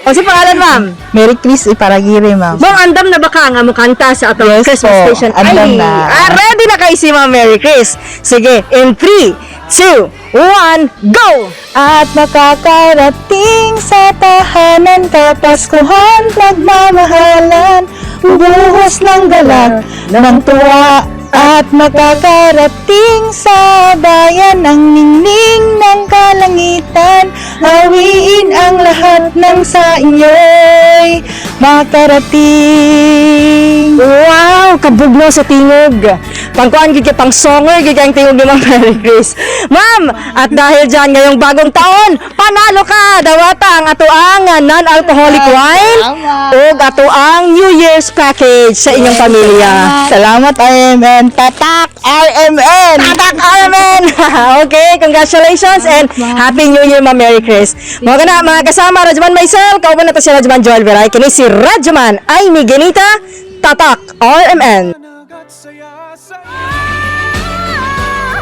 O si pangalan, ma'am? Merry Chris Iparagiri, ma'am. Ma'am, andam na ba ka nga mukanta sa atong Yes Christmas po, station? Andam Ay, na. ah, ready na kay si Ma'am Mary Chris. Sige, in 3, 2, 1, go! At makakarating sa tahanan, kapaskuhan, nagmamahalan, buhos ng galak, ng tuwa. At makakarating sa bayan ang ningning ng kalangitan, awiin ang lahat ng sa inyo'y makarating. Wow, kabugno sa tingog. Pangkuan gid kay pang songer gid kay ang tingog ni Ma'am Mary Chris. Ma'am, at dahil diyan ngayong bagong taon, panalo ka dawata ang atoang non-alcoholic wine ug atoang New Year's package sa inyong pamilya. Salamat, RMN. Tatak RMN! Tatak RMN! Okay, congratulations and Happy New Year, Ma'am Mary Chris. Mga kana, mga kasama, Radyoman myself, kauban na to si Radyoman Joel Veray, kini si Radyoman Amy Genita, Tatak RMN. At saya-saya.